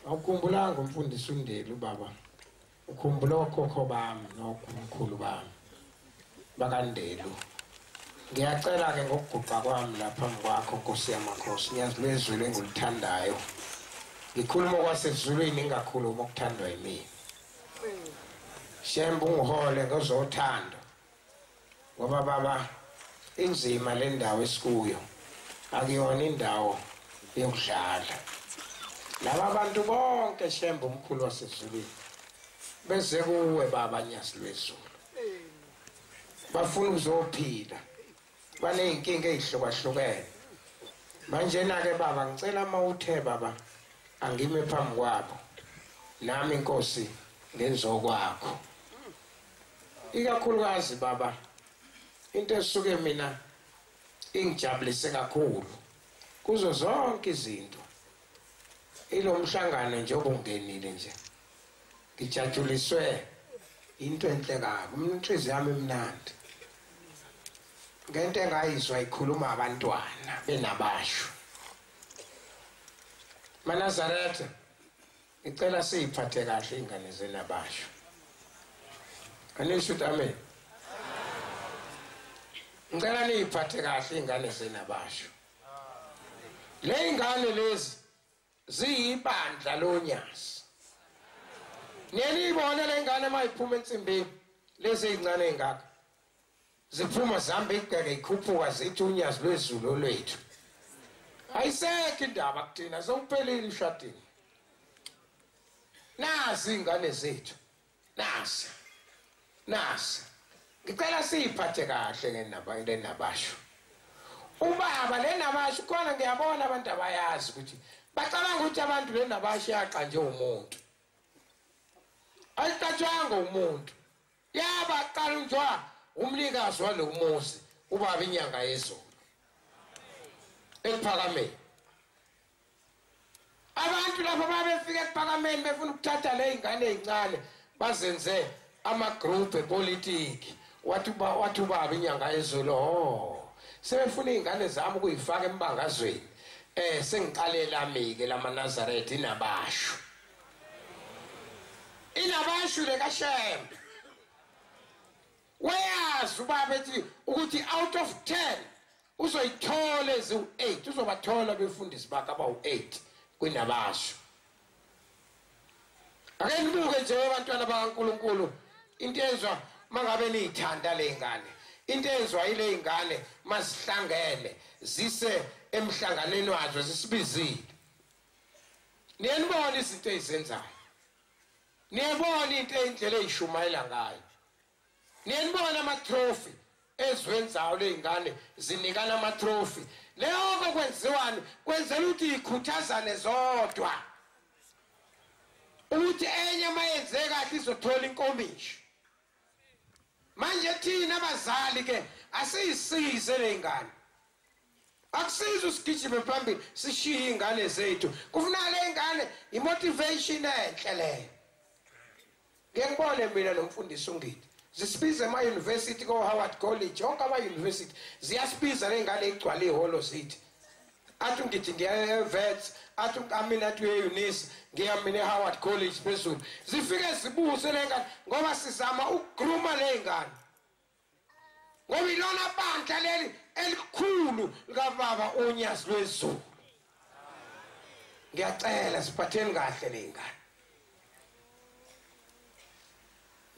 Awukhumbulanga umfundisi uNdelu baba, ukhumbula okhokho bami nokhulu bami bakaNdelu. Ngiyacela ke ngokuguqa kwami lapha phambi kwakho Nkosi yamakhosi, ngiyazilwezulu engilithandayo. Ngikhuluma kwasezulwini, ngingakhuluma okuthandwa yimina. Shembe ungihole ngozothando, ngoba baba inzima le ndawo esikuyo, akuyona indawo yokudlala. Laba bantu bonke Shembe umkhulu wasezulwini beze kuwe baba Nyazi lwezulu, bafuna ukuzophila, baney'nkinga ey'hlukahlukene. Manje-na-ke baba ngicela uma uthe baba angime phambi kwabo, nami Nkosi ngenzokwakho. Ikakhulukazi baba into esuke mina ingijabulise kakhulu kuzo zonke izinto ilo mhlangano nje obungenile nje, ngijatshuliswe into enhle kabi, inhliziyo yami imnandi ngento engayizwa ikhuluma abantwana benabasho. MaNazaretha, ngicela siyiphathe kahle ingane zenabasho. Anisho ukuthi amen. Ngicela niyiphathe kahle ingane zenabasho. Le ingane lezi ziyibandla lonyazi. Niyibona le ngane mayiphuma ensimbini, lezi ezincane ezingaka ziphuma zihamba igceke ikhuphuka zithi unyazi lwezulu lwethu. Ayisekho indaba kuthina, sewuphelile ushadini. Nazi ingane zethu, nazi nazi. Ngicela siyiphathe kahle ngendaba lenabasho. Ubaba lenabasho khona ngiyabona abantu abayazi ukuthi bacabanga ukuthi abantu lenabasho yaqa nje umuntu. Ayiqatshwanga umuntu, yabaqalunjwa umnikazi walo muzi ubaba inyanga yezulu ekuphakameni. Abantu lapho babefika ekuphakameni befuna ukuthatha le ingane ezincane bazenze ama-group epolitiki. Wathi ubaba inyanga yezulu, oh sebefuna iy'ngane zami ukuyifaka embangazweni. Sengiqale lami-ke lamaNazaretha inabasho. Inabasho le kaShembe. Wayazi ubaba ethi ukuthi out of 10 uzoyithola eziwu-8, uzobathola befundisi bakhe abawu-8 kwinabasho. Ake nibuke nje abantwana bakaNkulunkulu, into enzwa mangabe niyithanda le ngane, into enzwa yile ngane masihlangene zise emhlanganweni wazo zisibizile. Niyanibona izinto ezizenzayo, niyabona into indlela eyishumayela ngayo, niyanibona ama-trophy ezwenzayo le ngane zinikana ama-trophy. Leyo kwenziwani? Kwenzela ukuthi ikhuthazane zodwa, ukuthi enye mayenze kahle izothola inkomishi. Manje thina abazali ke asiyisize le ngane, akusizi usigijime phambili sishiye ingane zethu. Kufuna le ngane i-motivation enhle leyo. Ngeke ngibone mina nomfundisi uNgidi zisibiza ema-university ko-Howard College, yonke ama-university ziyasibiza le ngane igcwale ihholo zithi athi ngithi ngiya e-Wits, athi amina athi uye-Unisa, ngiya mina e-Howard College phezulu. Zifike zibuse le ngane ngoba sizama ukugruma le ngane, ngoba ilona bandla leli elikhulu likababa uNyazi lwezulu. Ngiyacela siphatheni kahle le ngane.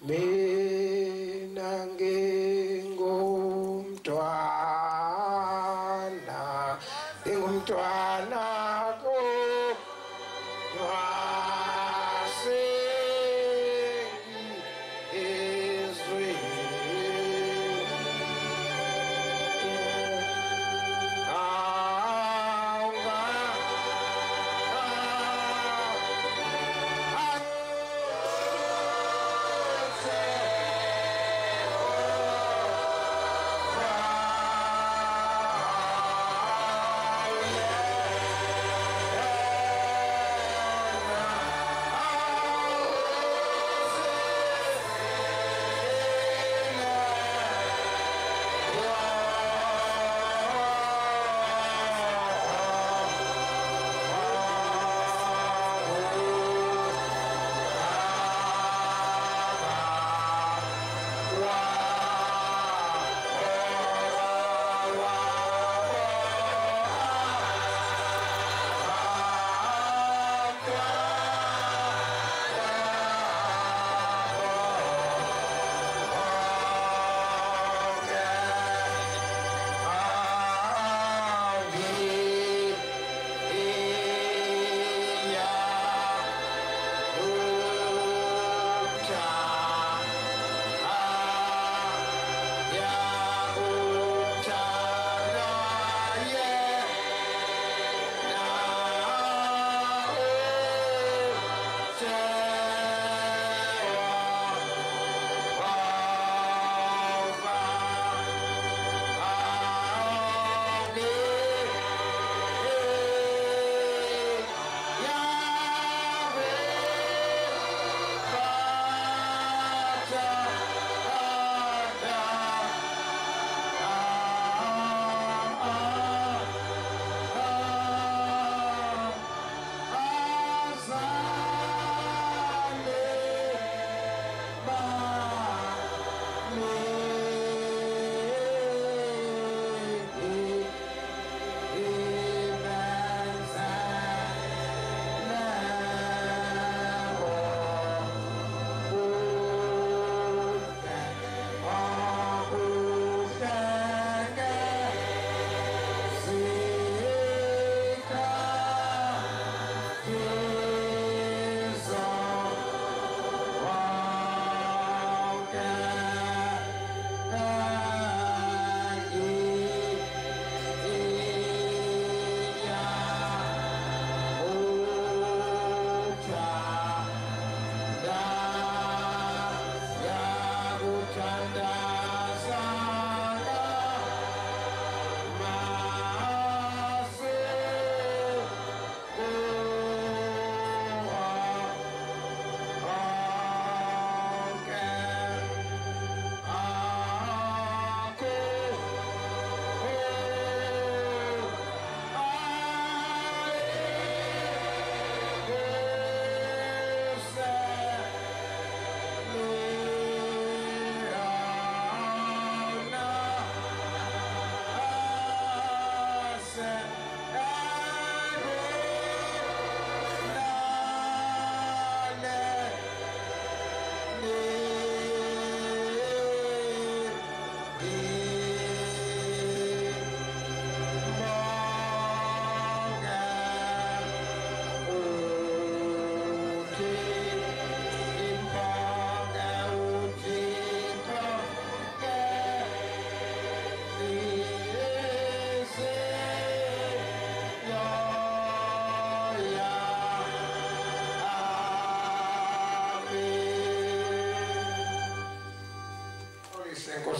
Mina ngingumntwana, ngingumntwana kodwa sengizweni.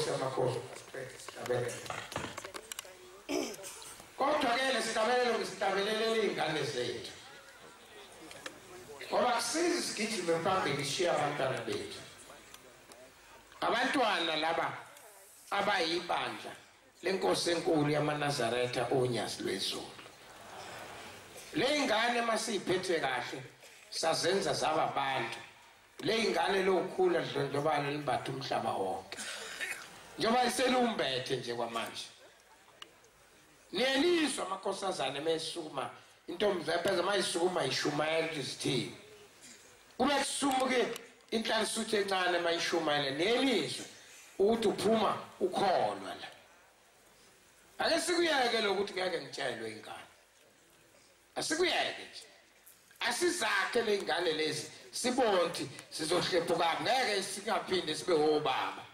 inkosi yamakhosi sihlabelele. Kodwa ke lesihlabelelo ngisihlabelele izingane zethu. Ngoba kusiza sigijime phambili sishiya abantwana bethu. Abantwana laba abayibandla lenkosi enkulu yamaNazaretha uNyazi lwezulu. Le ingane masiyiphethe kahle sazenza zaba abantu. Le ingane lokukhula dlondlobala limbatha umhlaba wonke. Njengoba iselumbethe nje kwamanje. Niyelizwa amakhosazane mesukuma intombi zepheza mayisukuma ishumayela izithini. Kube kusumuke inhlalisuthi encane mayishumayela niyelizwe ukuthi uphuma ukholwa la. Ake sikuyeke lokuthi ngeke ngitshelwe ingane. Asikuyeke nje. Asizakhe le ingane lezi sibone ukuthi sizohlephuka ngeke singaphinde sibe obaba.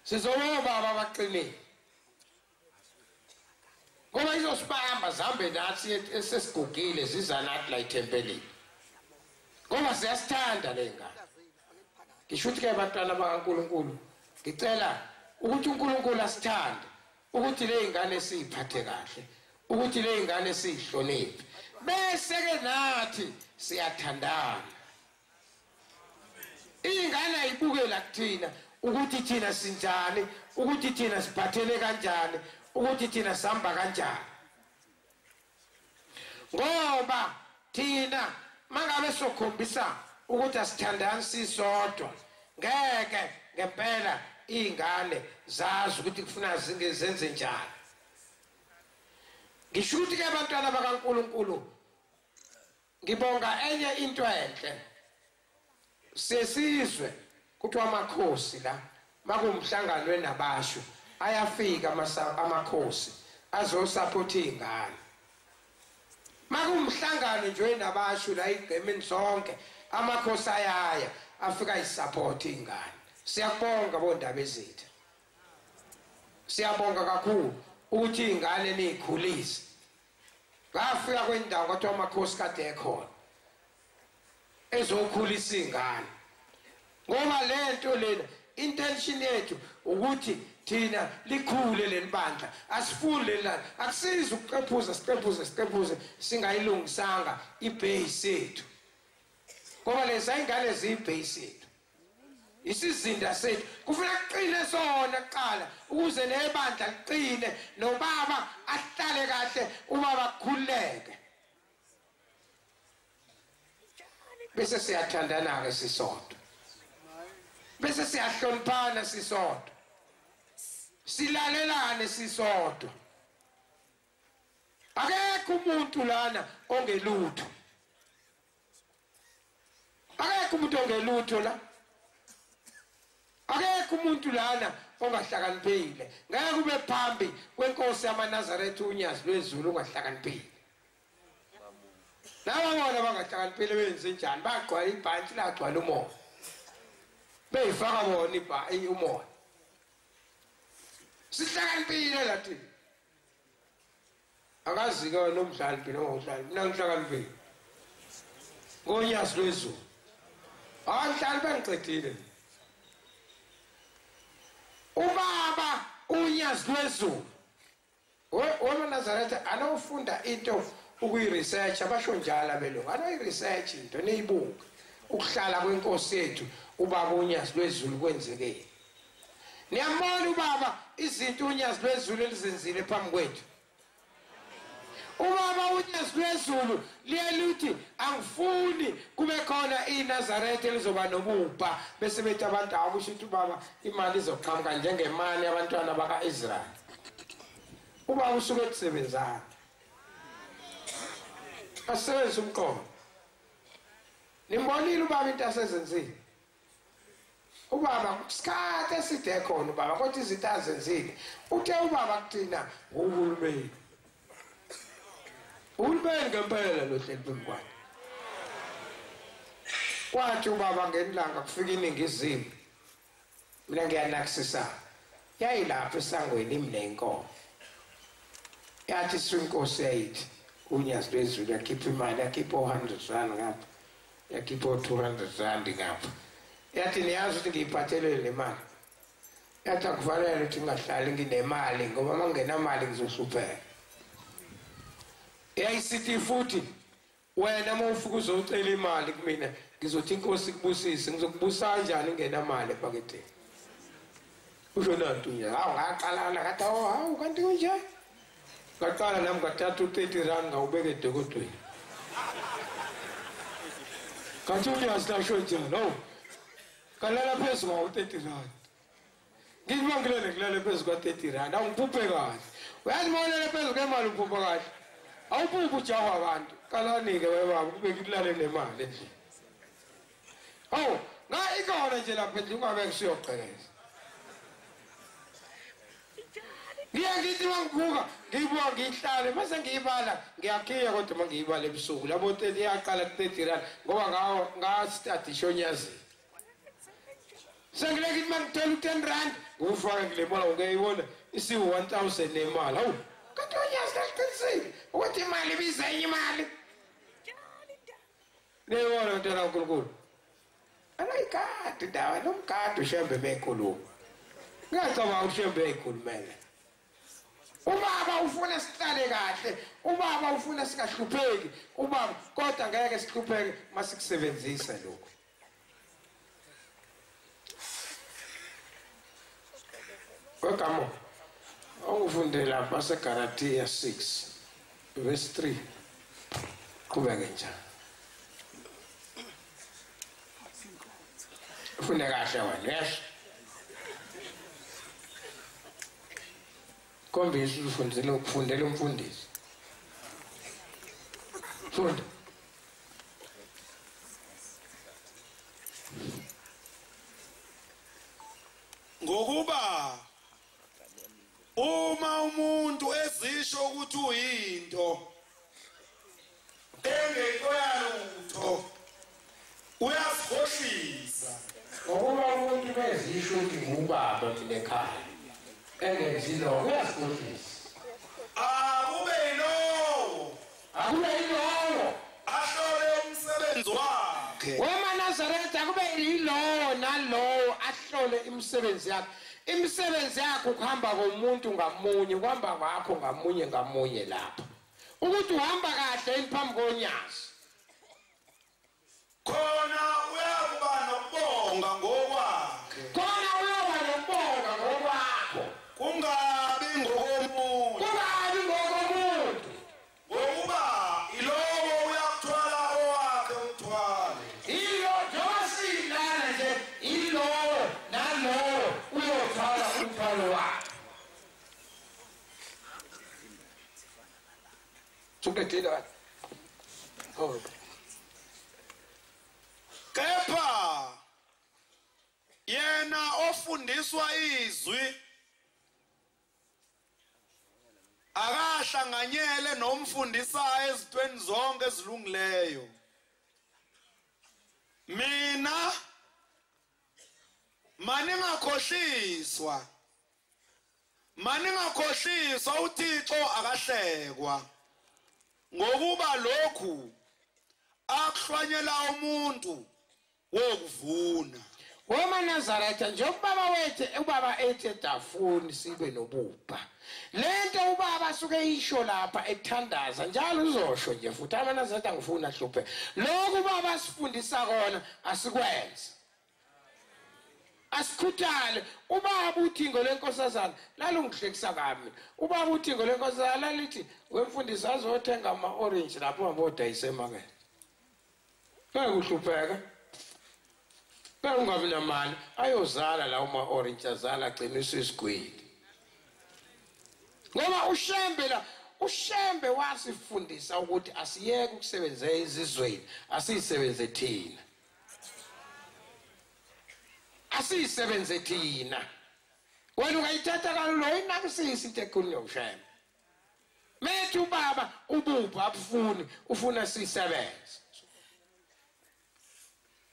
Sizoba obaba abaqinile. Ngoba izosibamba zihambe nathi esesigugile ziza nathi la ethempelini. Ngoba siyasithanda le ngane. Ngisho ukuthi ke abantwana bakaNkulunkulu ngicela ukuthi uNkulunkulu asithande, ukuthi le ngane siyiphathe kahle, ukuthi le ngane siyihloniphe. Bese ke nathi siyathandana. Ingane ayibukela kuthina ukuthi thina sinjani, ukuthi thina siphathele kanjani, ukuthi thina sihamba kanjani. Ngoba thina mangabe sokhombisa ukuthi asithandani sisodwa, ngeke ngempela ingane zazi ukuthi kufuna zenze njani. Ngisho ukuthi ke abantwana bakaNkulunkulu ngibonga enye into enhle. Sesizwe kuthiwa amakhosi la makumhlangano nabasho ayafika amakhosi azosupport ingane. Makumhlangano nje nabasho la igqemeni sonke amakhosi ayaya afika isupport ingane. Siyabonga bondaba ezitha. Siyabonga kakhulu ukuthi ingane niyikhulise. Ngafika kwendawo kwathiwa amakhosi kade ekhona ezokhulisa ingane. Ngoba lento lena intention yethu ukuthi thina likhule lelibandla, asifuni lelana. Akusizi ukuqephuza siqephuze siqephuze singayilungisanga ibase yethu. Ngoba leza ingane ziyibase yethu. Isizinda sethu kufuna kuqine sona kuqala ukuze nebandla liqine nobaba ahlale kahle, ubaba akhululeke. Bese siyathandana ke sisodwa. Bese siyahloniphana sisodwa. Silalelane sisodwa. Akekho umuntu lana ongelutho. Akekho umuntu ongelutho la. Akekho umuntu lana ongahlakaniphile. Ngeke kube phambi kwenkosi yamaNazaretha uNyazi lwezulu ungahlakaniphile. Laba bona bangahlakaniphile benze njani? Bagcwala ibhantshi lagcwala umoya. Beyifaka bona umoya. Sihlakaniphile la thina. Akazi ke wena umdlali phela ongudlali. Mina ngihlakaniphile. NgoNyazi lwezulu. Abadlali bangicedile. Ubaba uNyazi lwezulu. WamaNazaretha anofunda into ukuyiresearch abasho njalo abelungu. Anoyiresearch into niyibuke. Ukuhlala kwenkosi yethu ubaba uNyazi lwezulu kwenzekeni. Niyambona ubaba izinto uNyazi lwezulu elizenzile phambi kwethu. Ubaba uNyazi lwezulu liyaluthi angifuni kube khona iNazaretha elizoba nobubha bese bethi abantu akusho ukuthi ubaba imali izoqhamuka njengemali yabantwana bakaIsrael. Ubaba usuke ekusebenzana. Asebenzise umqondo. Nimbonile ubaba into asezenzile. Ubaba isikhathi eside khona ubaba kodwa izinto azenzile. Uthe ubaba kuthina uhulumeni. Uhulumeni ngempela lo hleli phambi kwakhe. Kwathi ubaba ngelanga kufika iningizimu. Mina ngiyanakisisa. Yayilapha esangweni imnenkomo. Yathi swinkosi yayithi uNyazi lwezulu yakhipha imali yakhipha 100 rand ngapha. Yakhipha 200 rand ngapha. Yathi niyazi ukuthi ngiyiphathelele le mali. Yathi akufanele ukuthi ngingahlali nginemali ngoba uma ngingenamali ngizohlupheka. Yayisithi futhi wena uma ufika uzocela imali kumina ngizothi inkosi ikubusise, ngizokubusa kanjani ngingenamali ephaketheni? Usho nantu nje, hawu ngaqalana ngathi hawu kanti kunje. Ngaqala nami ngathatha u-30 rand ngawubeka edokodweni. Kanti uyazi lasho njalo, hawu kalala phezu kwawo u-30 rand. Ngithi uma ngilele ngilele phezu kwa-30 rand, awungiphuphe kahle. Uyazi uma ulele phezu kwemali uphupha kahle. Awuphuphi ujahwa abantu. Kalani-ke webaba kube kulale nemali endlini. Hawu, nga ikhona nje lapha endlini ungabe kusiyogqekeza. Ngiye ngithi uma ngibuka ngiyibuka ngiyihlale mase ngiyibala ngiyakhiya kodwa uma ngiyibala ebusuku labo 30 iyaqala ku-30 rand ngoba ngastadisha onyazini. Sengile ngithi uma ngithola u-10 rand ngiwufake kule mali ngiyayibona isiwu-1000 nemali. Hawu, kanti unyazi laliqinisile ukuthi imali ibiza enye imali. Niyibona mntwana kaNkulunkulu. Alayigadi indaba nomgadi uShembe bekhuluma. Ngiyacabanga uShembe eyikhulumele. Ubaba ufuna sihlale kahle, ubaba ufuna singahlupheki, ubaba kodwa ngeke sihlupheke masikusebenzisa lokho. Wegamo ongifunde lapha seGalatia 6 verse 3. Qhubeke njalo. Funde kahle wena, yes. Khombisa ufundile ukufundela umfundisi. Funda. Ngokuba uma umuntu ezisho ukuthi uyinto engekho yalutho uyazikhohlisa. Ngokuba umuntu ezisho ukuthi ngubaba mina ekhaya engenzi lokho uyazikhohlisa. Akube yilowo, akube yilowo ahlole umsebenzi wakhe. WemaNazaretha akube yilowo nalowo ahlole imisebenzi yakhe. Imisebenzi yakho ukuhamba komuntu ngamunye, ukuhamba kwakho ngamunye ngamunye lapha. Ukuthi uhamba kahle yini phambi konyazi. Khona uyakuba nokubonga ngokwakhe. Khona uyoba nokubonga ngokwakho. Kungabi ngokomuntu. Kungabi ngokomuntu. Ngokuba ilowo uyakuthwala owakhe umthwalo. Ilo njengoba nje ilowo nalowo uyothwala umthwalo wakhe. Suqedile kahle. Oh. Kepha yena ofundiswa izwi akahlanganyele nomfundisayo ezintweni zonke ezilungileyo. Mina maningakhohliswa, maningakhohliswa, uThixo akahlekwa, ngokuba lokhu akuhlwanyela umuntu wokuvuna. WemaNazaretha nje ubaba wethu, ubaba ethi etafuni sibe nobubha. Lento ubaba asuke isho lapha ethandaza njalo uzosho nje futhi amaNazaretha ngifuna hluphe. Lokhu ubaba asifundisa kona asikwenze. Asikhuthale. Ubaba uthingo lenkosazana lalungihlekisa kami. Ubaba uthingo lenkosazana lalithi wemfundisi azothenga ama-orange lapho ngabodayisa emakethe. Ngeke uhlupheka. Ngeke ungabi namali ayozala lawo ma-orange azala agcina isigwili. Ngoba uShembe la, uShembe wasifundisa ukuthi asiyeke ukusebenzela izizweni, asiyisebenze thina. Asiyisebenze thina. Wena ungayithatha kalula inakisisi into ekhulunywa uShembe. Methu ubaba ubupha abufuni, ufuna sisebenze.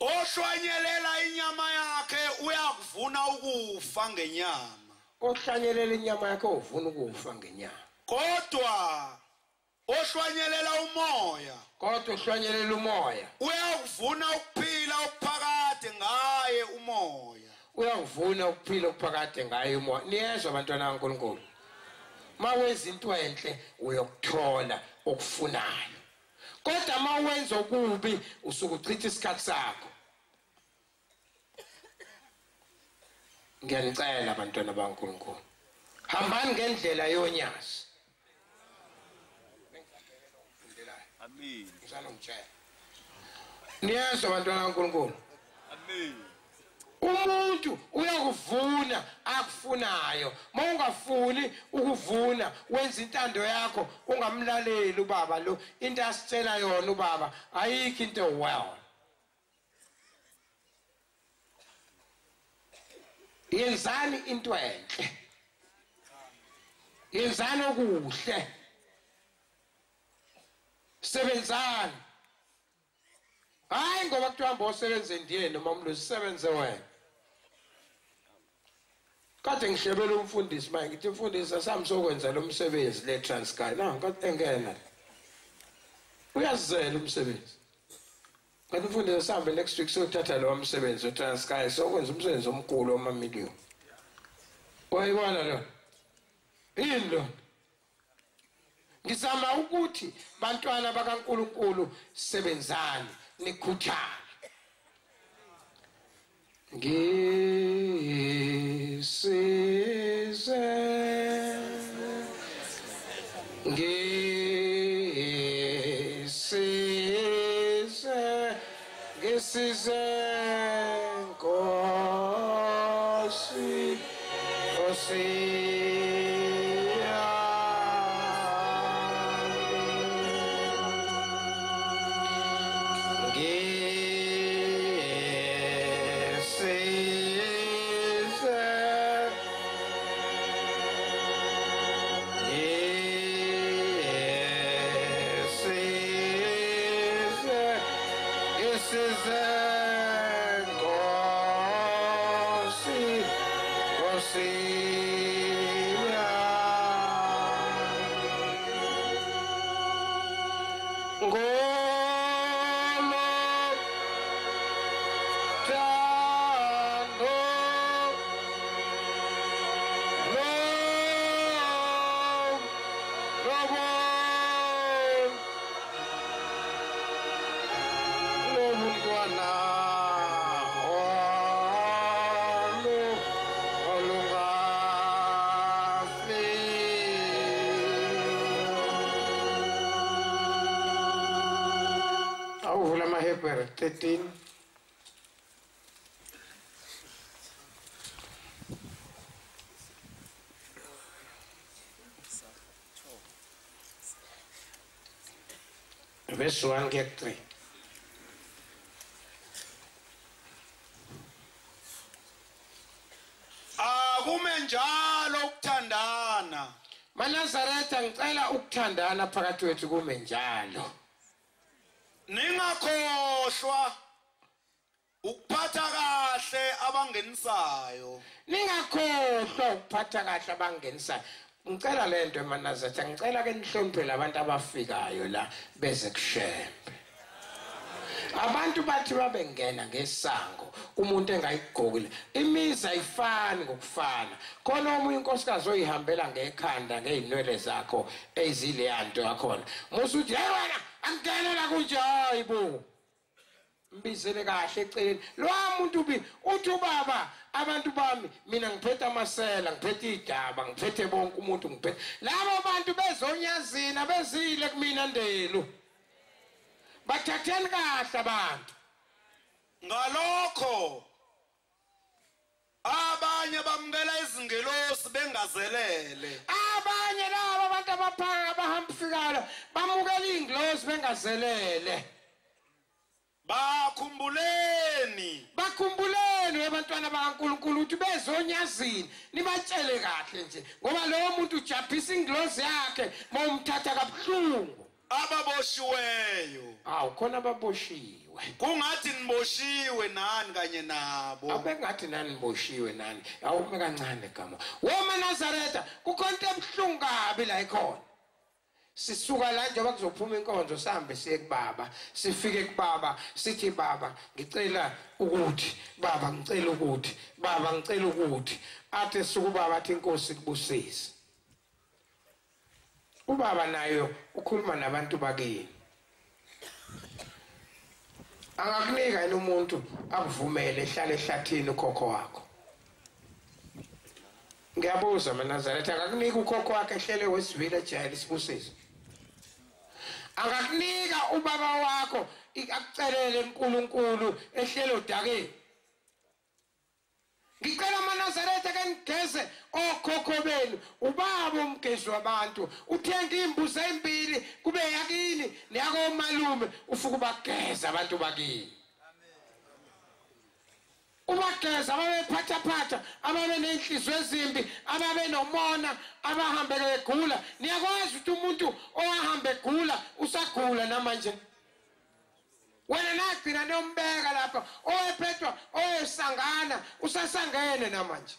Ohlwanyelela inyama yakhe uyakuvuna ukufa ngenyama. Ohlwanyelela inyama yakhe uvuna ukufa ngenyama. Kodwa ohlwanyelela umoya, kodwa ohlwanyelela umoya uyakuvuna ukuphila okuphakade ngaye umoya. uyakuvuna ukuphila okuphakade ngayo umoya. Niyezwa bantwana kaNkulunkulu, mawenza into enhle uyokuthola okufunayo, kodwa mawenza okubi usuke uchitha isikhathi sakho. Ngiyanicela bantwana baNkulunkulu, hambani ngendlela yonyazi. Amen. Ngizalongitshela. Niyezwa bantwana kaNkulunkulu? Amen. Umuntu uyakuvuna akufunayo. Mawungafuni ukuvuna wenza intando yakho, ungamlaleli ubaba lo. Into asitshela yona ubaba ayikho into well. Yenzani into enhle, yenzani okuhle, sebenzani. Hayi ngoba kuthiwa hamba osebenze ndiyeni noma umlungu, sebenze wena. Kade ngihlebela umfundisi manje, ngithi mfundisi asami sokwenza lo msebenzi le Transkei. Na kade engena uyazela umsebenzi. Kanti mfundisi asambe next week siyothatha lo msebenzi weTranskei, sokwenza umsebenzi omkhulu wamamiliyoni. Wayibona lo yini lo? Ngizama ukuthi bantwana bakaNkulunkulu sebenzani, nikhuthale. Ngisize, ngisize, ngisize Nkosi, Nkosi Hebrew 13. Verse 1 get 3. Akume njalo ukuthandana. MaNazaretha, ngicela ukuthandana phakathi kwethu kume njalo. Ningakhohlwa ukuphatha kahle abangenisayo. Ningakhohlwa ukuphatha kahle abangenisayo. Ngicela lento emaNazaretha, ngicela ke nihloniphe labantu abafikayo la beze kuShembe. Abantu bathi babengena ngesango umuntu engayigqokile. Imizi ayifani ngokufana. Khona omunye unkosikazi oyihambela ngekhanda ngeinwele zakho ezileyanto yakhona. Musu uthi hey wena angenela kunje, hayibo. Mbizele kahle eceleni. Lo muntu ubi uthi ubaba abantu bami mina ngiphethe amasela, ngiphethe idaba, ngiphethe bonke umuntu ngiphethe. Labo bantu bezonyazina bezile kumina ndelu. Bathatheni kahle abantu. Ngalokho abanye bamukela izingelosi bengazelele. Abanye laba abantu abaphaka abahamba bamukela ingelosi bengazelele. Bakhumbuleni, bakhumbuleni abantwana bakaNkulunkulu ukuthi bezonyazini, nibatshele kahle nje ngoba lowo muntu ujabhisa ingelosi yakhe mawumthatha kabuhlungu. Ababoshiweyo. Awu khona ababoshiwe. Kungathi niboshiwe nani kanye nabo. Abengathi nani niboshiwe nani. Awume kancane gama. WomaNazaretha kukhona into ebuhlungu kabi la ikhona. Sisuka la njengoba kuzophuma inkonzo sihambe siye kubaba, sifike kubaba sithi baba ngicela ukuthi, baba ngicela ukuthi, baba ngicela ukuthi. Athi suka ubaba athi inkosi kubusise. Ubaba nayo ukhuluma nabantu bakini. Angakunika yini umuntu akuvumele ehlale ehlathini ukhokho wakho? Ngiyabuza maNazaretha, akakunika ukhokho wakhe ehlele wesivile ejele isibusiso? Akakunika ubaba wakho akucelele uNkulunkulu ehlele odakeni? Ngicela amaNazaretha ke nigeze okhokho benu. Ubaba umgezi wabantu uthenga imbuzi ezimbili kube yakini neyakomalume, ufuka ubageza abantu bakini. Ubageza ababephathaphatha, ababenenhliziyo ezimbi, ababenomona, abahambe begula. Niyakwazi ukuthi umuntu owahambe egula usagula namanje. Wena nagcina niyombeka lapha, owephethwa oyesangana usasangene namanje.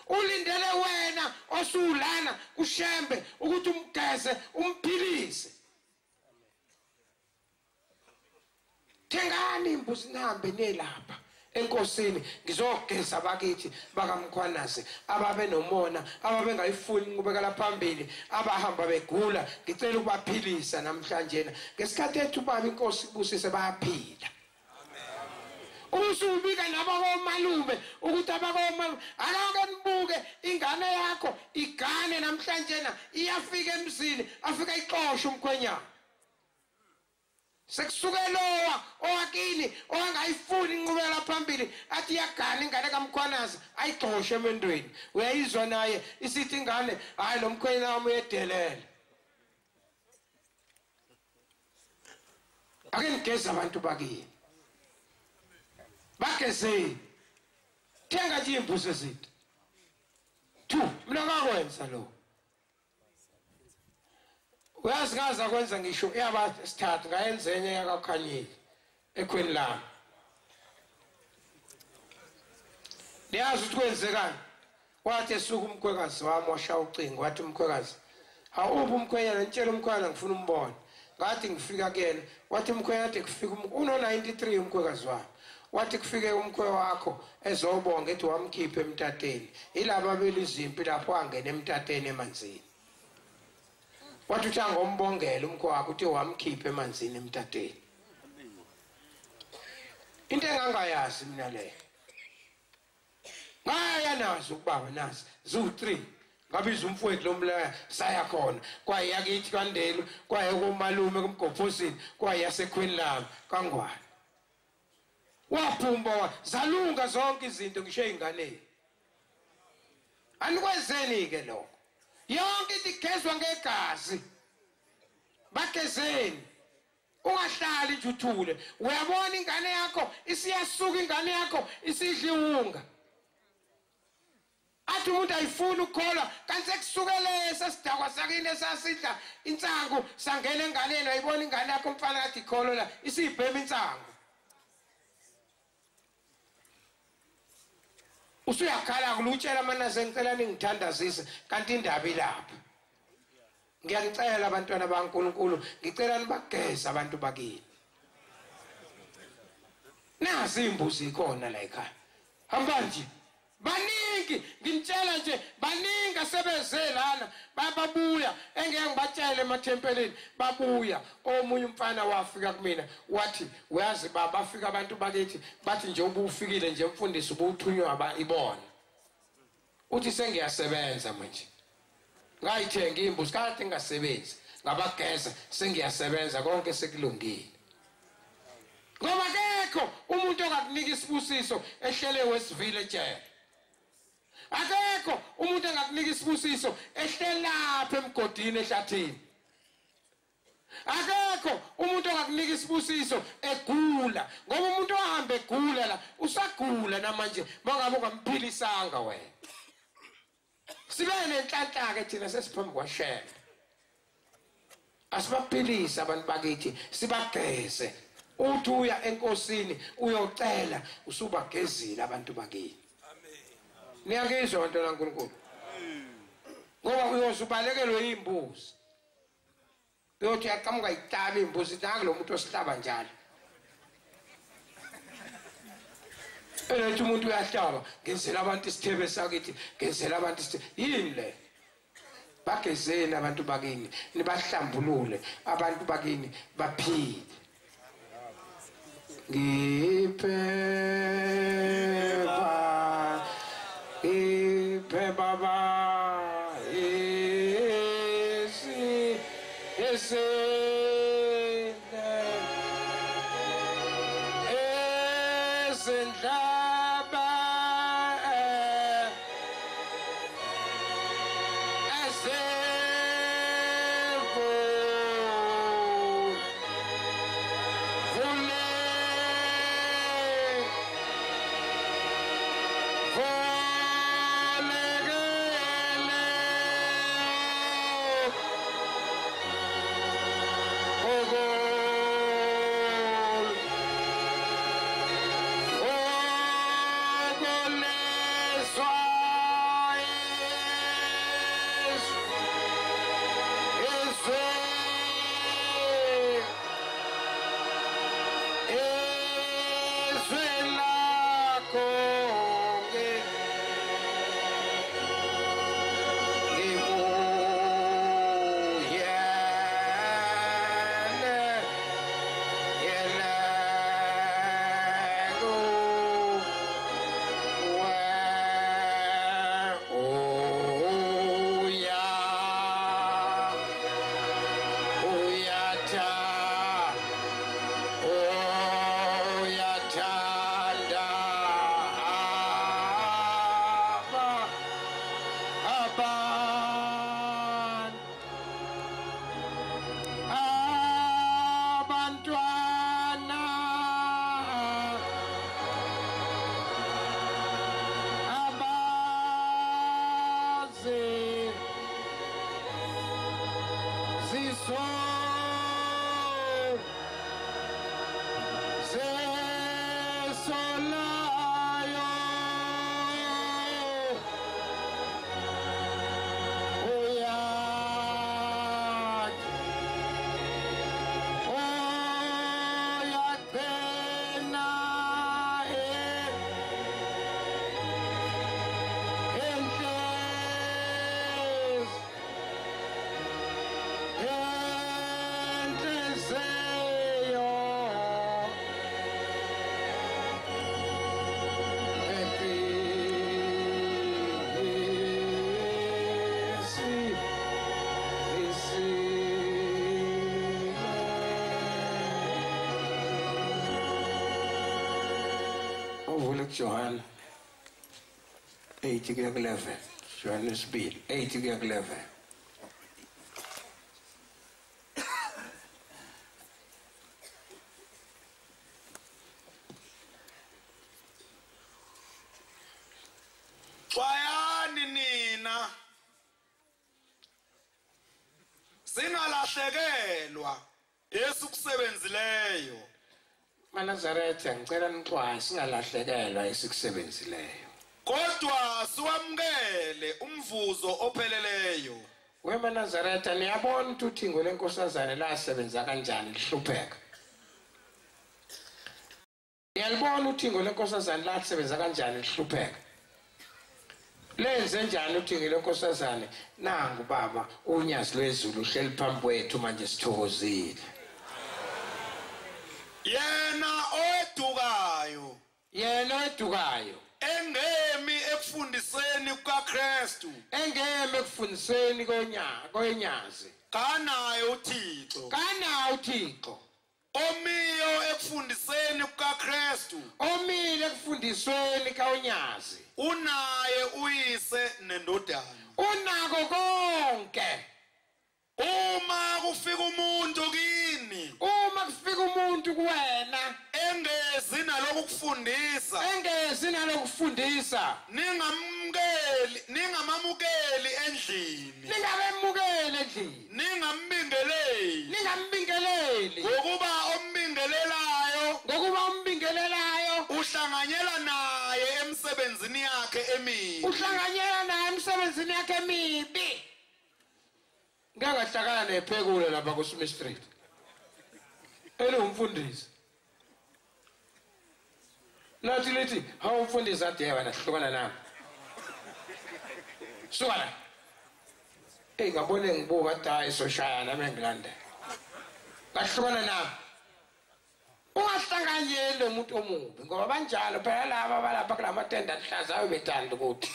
Ulindele wena osulana kushembe ukuthi umgeze umphilise. Thengani imbuzi nihambe niyelapha enkosini, ngizogeza bakithi bakaMkhwanazi ababenomona, ababengayifuni inqubekela phambili, abahamba begula. Ngicela ukubaphilisa namhlanje. Ngesikhathi ethu baba inkosi ibusise bayaphila. Usubika nabakomalume ukuthi abakomalume akake nibuke ingane yakho igane namhlanje iyafika emzini afika ixoshe umkhwenyana. Sekusuke lowa owakini owangayifuni inqubekela phambili athi iyagana ingane kaMkhwanazi ayixoshe emendweni. Uyayizwa naye isithi ingane hayi lo mkhwenyana wami uyedelela. Ake nigeze abantu bakini, bagezeni, thenga nje imbuzi ezinto. 2 mina ngakwenza lo. Uyazi ngaza kwenza ngisho yaba sithathu ngayenza enye yakakhanyile ekhweni lami. Niyazi ukuthi kwenzekani? Wathi esuka umkhwekazi wami washaya ucingo wathi umkhwekazi, awuphi umkhwenyana, ngitshela umkhwenyana ngifuna umbone. Ngathi ngifika kuyena wathi umkhwenyana athi kufika uno 93 umkhwekazi wami. Wathi kufike umkhwe wakho ezobonga ethi wamkhipha emtateni. Yilaba belizimpi lapho angena emtateni emanzini. Wathi uthi angombongela umkhwe wakho uthi wamkhipha emanzini emtateni. Into engangayazi mina leyo. Ngaya nazo ukubaba nazi zu3 ngabiza umfowethu lomlaya saya khona kwaye yakithi kaNdelu, kwaye komalume kumgobhosini, kwaye yasekhweni lami kaNgwane. Waphumba zalunga zonke izinto ngisho einganeni. Anikwenzeni ke lokho? Yonke into igezwa ngegazi. Bagezeni. Ungahlali nje uthule. Uyabona ingane yakho isiyasuka, ingane yakho isidla iwunga. Athi umuntu ayifuni ukukholwa kanti sekusukele sesidakwa sakini esasidla insangu sangena enganeni, ayibona ingane yakho umfana kathi ikholwa la isibhema insangu. Usuyakhala kulutshela amanaze ngicela ningithandazise kanti indaba ilapha. Ngiyanicela abantwana baNkulunkulu, ngicela nibageze abantu bakini. Nazi imbuzi ikhona la ekhaya. Hamba nje. Baningi ngimtshela nje baningi asebeze lana bababuya engeke ngibatshele emathempelini babuya. Omunye umfana wafika kumina wathi uyazi baba bafika abantu bakithi bathi nje ubufikile nje umfundisi ubuthunywa ibona. Uthi sengiyasebenza manje. Ngayithenga imbuzi kade ngingasebenzi, ngabageza sengiyasebenza konke sekulungile. Ngoba akekho umuntu ongakunika isibusiso ehlele wesivile ejele. Akekho umuntu engakunika isibusiso ehlelapha emgodini ehlathini. Akekho umuntu ongakunika isibusiso egula, ngoba umuntu ohambe egula la usagula namanje mangabe ungamphilisanga wena. Sibe nenhlanhla ke thina sesiphambi kwaShembe. Asibaphilise abantu bakithi, sibageze. Uthi uya enkosini uyocela usubagezile abantu bakini. Niyakizwa bantwana kaNkulunkulu? Ngoba uyozubalekelwe imbuzi. Uyothi uyaqhamuka ihlaba imbuzi nangu lo muntu osihlaba njalo. Elethu umuntu uyahlaba, ngenzela abantu isithebe sakithi, ngenzela abantu isithebe. Yini le? Bagezeni abantu bakini, nibahlambulule abantu bakini baphile. Ngiphe ba, ngiphe baba, esi esi ezindlaba Johann 8:11. Johannes B 8:11. Xwayani nina singalahlekelwa esikusebenzileyo. Manazaretha, ngicela nixwaye singalahlekelwa esikusebenzileyo. Kodwa siwamukele umvuzo opheleleyo. WemaNazaretha, niyabona ukuthi uthingo lenkosazane lasebenza kanjani lihlupheka. Niyalibona uthingo lenkosazane lasebenza kanjani lihlupheka. Lenze njani uthingo lenkosazane? Nangu baba unyazi lwezulu uhleli phambi kwethu manje sithokozile. Yena odukayo, yena odukayo engemi ekufundiseni kukaKristu, engemi ekufundiseni konyazi, kanaye uThixo, kanaye uThixo, omiyo ekufundiseni kukaKristu, omile ekufundisweni konyazi, unaye uyise nendodana, unako konke. Uma kufika umuntu kini, uma kufika umuntu kuwena engezi nalokufundisa, engezi nalokufundisa, ningamukeli, ningamamukeli endlini, ningabemukeli endlini, ningambingeleli, ningambingeleli, ngokuba ombingelelayo, ngokuba ombingelelayo uhlanganyela naye emsebenzini yakhe emibi, uhlanganyela naye emsebenzini yakhe emibi. Ngeke ngahlakana nephekule lapha ku Smith Street. Elumfundisi. Nathi lithi hawu umfundisi athi yena hlukana nami. Suka la. Hey ngabone ngibuka athi hayi soshaya nami engilandela. Ngahlukana nami. Ungahlanganyeli umuntu omubi ngoba banjalo phela laba balapha kulamatende ahlaza bethanda ukuthi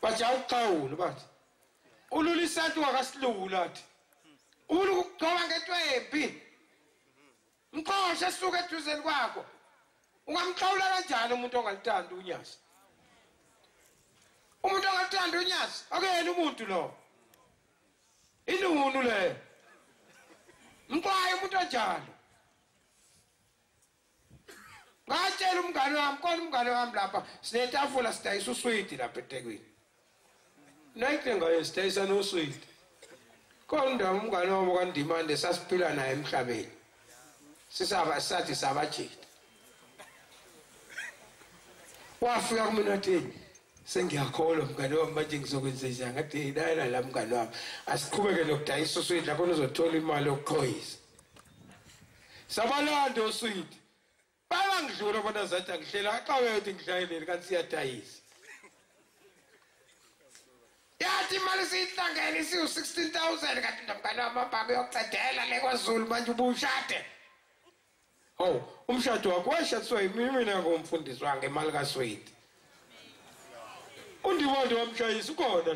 bathi awuxhawula bathi ulula isantu wakasilula athi ulukugcoba ngento embi mxoshe esuka eduzeni kwakho. Ungamxhawula kanjani umuntu ongalithandi unyazi? Umuntu ongalithandi unyazi akuyena umuntu lo, inunu leyo. Mxwaye umuntu onjalo. Ngatshela umngane wami, khona umngane wami lapha sinetafula sidayisa uswidi lapha eThekwini. Nayike ngayo sidayisa noswidi. Khona ndawo umngane wami kaNdimande sasiphila naye emhlabeni. Sisaba sathi sabajita. Wafika kumina wathi sengiyakholwa mngane wami manje ngizokwenza njani? Ngathi layela la mngane wami, asiqhubeke nokudayisa uswidi lapho uzothola imali yokuqhoyisa. Sabalanda uswidi. Baba ngidlula bona zathi angihlela aqawethu ngidlayelele kanti siyadayisa. Yathi imali siyihlangene isiwu 16,000 kanti nomngane wami amabhaka uyoqedela le kwaZulu manje ubushade. Oh, umshado wakho washadiswa yimi mina ngomfundisi wange imali kaSwidi. uNdimande wamshayisa ukhona.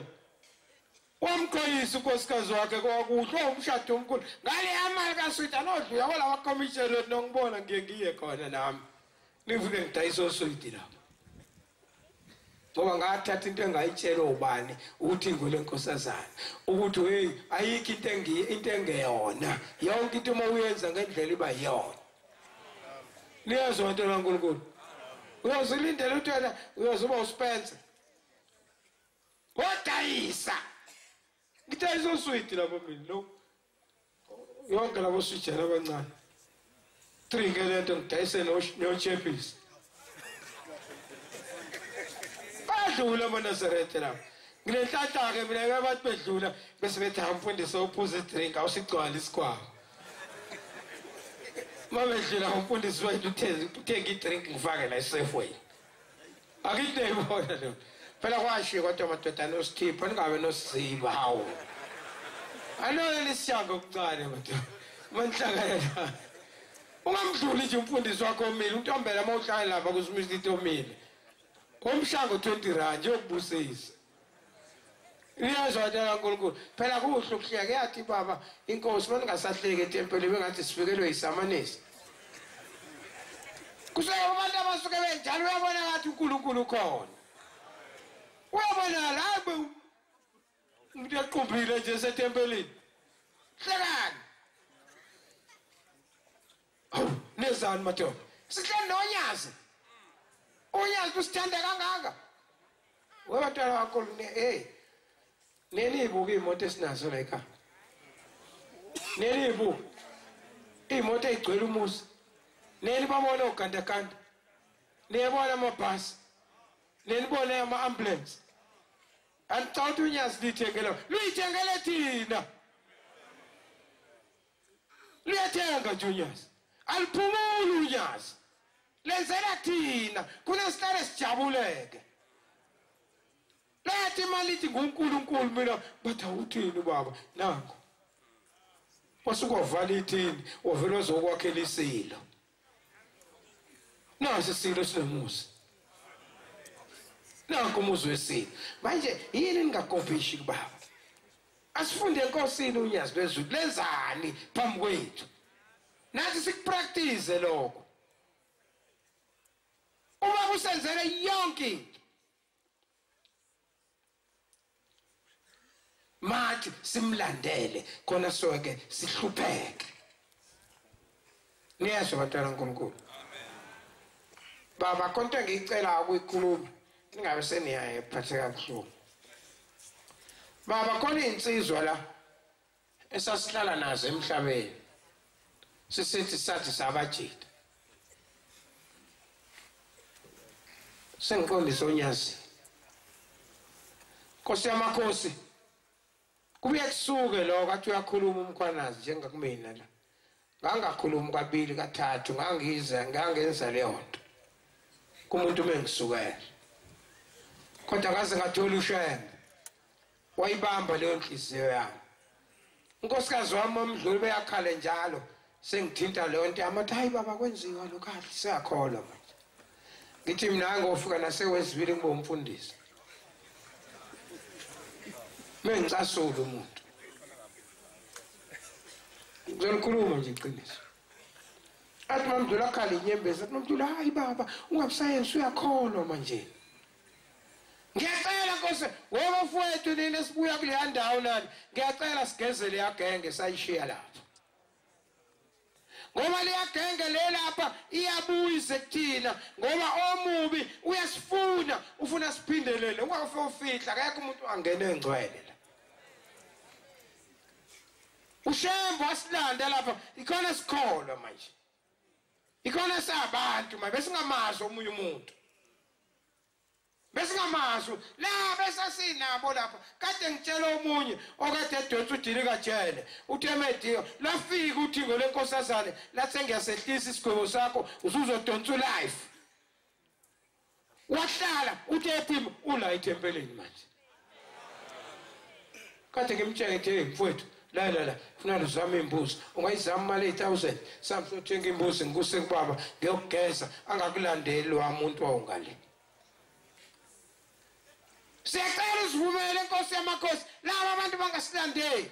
Wamqoyisa unkosikazi wakhe kwakuhle umshado omkhulu. Ngale imali kaSwidi anodlu yabo lawa commission nongibona ngiye ngiye khona nami. Nifike ngidayisa oswidi lapha. Ngoba ngathatha into engayitshela ubani ukuthi ingwele nkosazana ukuthi hey ayikho into engeyona yonke into uma uyenza ngendlela iba yiyona. Niyazwa into kaNkulunkulu. Uyozilindela ukuthi wena uyozuba uSpencer. Wadayisa. Ngidayisa uswidi lapho mina lo. Yonke labo swijela abancane. Drink lento ngidayise nochepisi. Badlula amaNazaretha lapho. Nginenhlanhla ke mina abantu bedlula bese bethi amfundisi uphuza idrink awusigcwala isikhwama. Mabedlula umfundisi wethu uthenga idrink ngifake la eSafeway. Akithi neyibona leyo. Phela kwashiya kodwa madodana osithipha ningabe nosiziba hawu. Anole lisiyanga okuncane madoda. Manhlangana la. Ungamdluli nje umfundisi wakho omile untombela mawuhlala lapha kuSmith omile. Umshango 20 rand yokubusisa. Niyazwa nto kaNkulunkulu. Phela kuhle ukuhleka yathi baba inkosi maningasahleki etempelini bengathi sifikelwe yisamanisi. Kusuke abantu abasuke benjalo uyabona ngathi uNkulunkulu ukhona. Uyabona la umuntu equmbile nje setempelini. Hlekani. Hawu nezani madoda. Sihleli nonyazi. Unyazi usithanda kangaka. Webantwana bakho hey. Neniyibuka iy'moto esinazo la ekhaya. Neniyibuka iy'moto ey'gcwele umuzi. Nenibabona ogandaganda. Niyabona amabhasi. Nenibone ama-ambulance. Angicabanga ukuthi unyazi liyithengele. Luyithengele thina. Luyathenga nje unyazi. Aliphumuli unyazi. Lenzela thina. Kunesihlale sijabuleke. Lathi imali ithi nguNkulunkulu mina bathi awuthini baba nangu. Wasuka wavala ithini wavela wazokwakhela isilo. Nasi isilo sinemuzi. Nanku umuzi wesilo. Manje yini ningakopishi kubaba? Asifunde enkosini unyazi lwezulu lenzani phambi kwethu. Nathi sikupractice lokho. Uma kusenzele yonke into. Mathi simlandele khona sonke sihlupheke. Niyazwa bantwana kaNkulunkulu. Baba konke engiyicela ukuyikhuluma ningabe seniyaye phatheka kabuhlungu. Baba khona insizwa la esasihlala nazo emhlabeni. Sisithi sathi sabajita. Sengiqondisa unyazi. Nkosi yamakhosi. Kubuye kusuke lokho athi uyakhuluma uMkhwanazi njengakumina la. Ngangakhuluma kabili kathathu, ngangiza ngangenza leyo nto kumuntu mengisukela. Kodwa ngaze ngathola uShembe, wayibamba leyo nhliziyo yami. Unkosikazi wami omdluli beyakhale njalo, sengithinta leyo nto yami, hayi baba kwenziwa lokho kahle, siyakholwa manje. Ngithi mina ngofika nasewezibili ngibe umfundisi. Mengicasula umuntu. Ngizolikhuluma nje iqiniso. Athi mamdlula akhala inyembezi, athi mamdlula hayi baba ungabusayensi uyakholwa manje. Ngiyacela Nkosi, webafowethu nini esibuya kuleya ndawo nani, ngiyacela sigezele yagenge sayishiya lapha. Ngoba leyagenge le lapha iyabuya kuthina, ngoba omubi uyasifuna, ufuna siphindelele, ungafike ufihla, akekho umuntu angene engcwele la. uShembe wasilanda lapha, ikhona sikholwa manje. Ikhona sabantu manje, besingamazi omunye umuntu. Besingamazi la besasinabo lapha. Kade ngitshela omunye okade edonsa udili kajele, uthi emediyo lafika uthingo lenkosazane lathi ngiyasehlisa isigwebo sakho usuzodonsa ulife. Wahlala uthi ephima ula ethempelini manje. Kade ngimtshela ngithi mfowethu la la la funa uzame imbuzi, ungayizama imali 8000 samsothenga imbuzi ngikuse kubaba ngiyokugeza, angakulandeli lo muntu wawungale. Siyacela usivumele Nkosi yamakhosi, laba abantu bangasilandeli.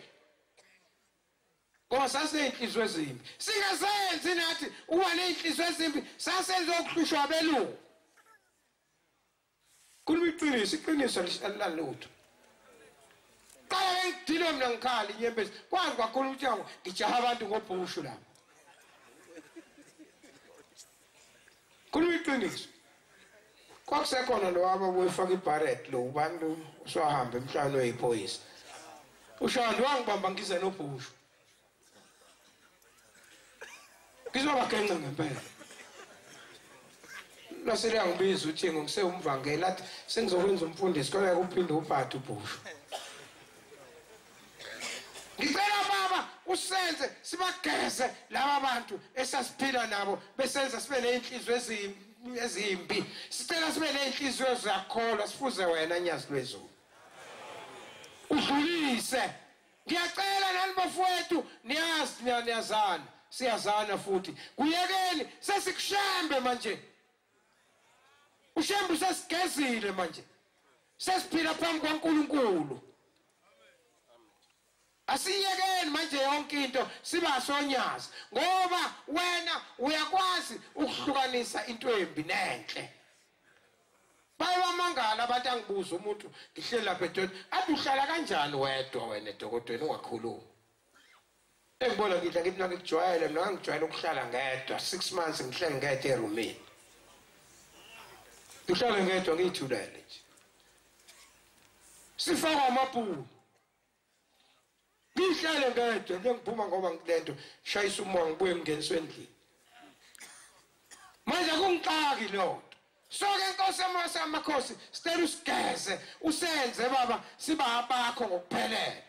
Ngoba sasiney'nhliziyo ezimbi. Singazenzi nathi ukuba ney'nhliziyo ezimbi, sasenze okuhlushwa abelungu. Khuluma iqiniso, iqiniso alilalutho. Qala ngidilwe mina ngikhala inyembezi, kwazi kakhulu ukuthi ngijaha abantu ngobhushu lapha. Khuluma iqiniso. Kwakusekhona lo wabefaka ibharet lo ubantu uswahamba emhlane weyiphoyisa. Ushandi wangibamba ngize nobhushu. Ngizobagenca ngempela. Lasele yangibiza uthi ngisewumvangeli athi sengizokwenza umfundisi kodwa kuphinde uphathe ubhushu. Ngicela baba usenze sibageze laba bantu esasiphila nabo besenza sibe nezinhliziyo ezimbi. Sicela sibe nezinhliziyo zakholwa sifuze wena Nyazi lwezulu. Udlulise. Ngiyacela nani bafowethu, niyazi niyazana, siyazana futhi. Kuyekeni sesikushembe manje. uShembe sesigezile manje. Sesiphila phambi kwaNkulunkulu. Asiyekeni manje yonke into siba sonyazi, ngoba wena uyakwazi ukuhlukanisa into embi nenhle. Bayamangala abantu angibuza umuntu ngihleli lapha edodweni, athi uhlala kanjani wedwa wena edokotweni ungakhulumi. Engibona ngidla ngithi mina ngikujwayele, mina ngijwayele ukuhlala ngedwa 6 months ngihleli ngedwa erumini. Ngihlale ngedwa ngiyithulele nje. Sifakwa amabhulu. Ngihlale ngedwa nje ngiphuma ngoba ngilento shayisa umoya ngibuye ngingeniswe endlini. Manje akungixaki leyo nto. Soke Nkosi yamakhosi sicela usigeze usenze baba siba abakho ngokuphelele.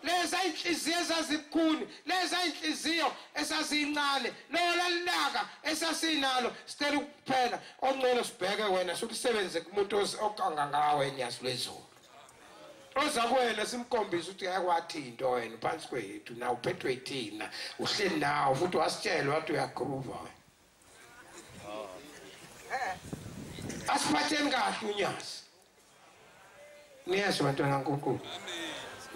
Leza inhliziyo ezazibukhuni, leza inhliziyo esazincane, lola lilaka esasinalo sicela ukuphela. Ongcono sibheke wena sokusebenze kumuntu okanga ngawe Nyazi lwezulu. Oza kuwena simkhombise ukuthi ayakwathi into wena phansi kwethu na uphethwe thina uhleli nawo futhi wasitshela wathi uyagroova wena. Asiphatheni kahle uNyazi. Niyezwa bantwana kaNkulunkulu.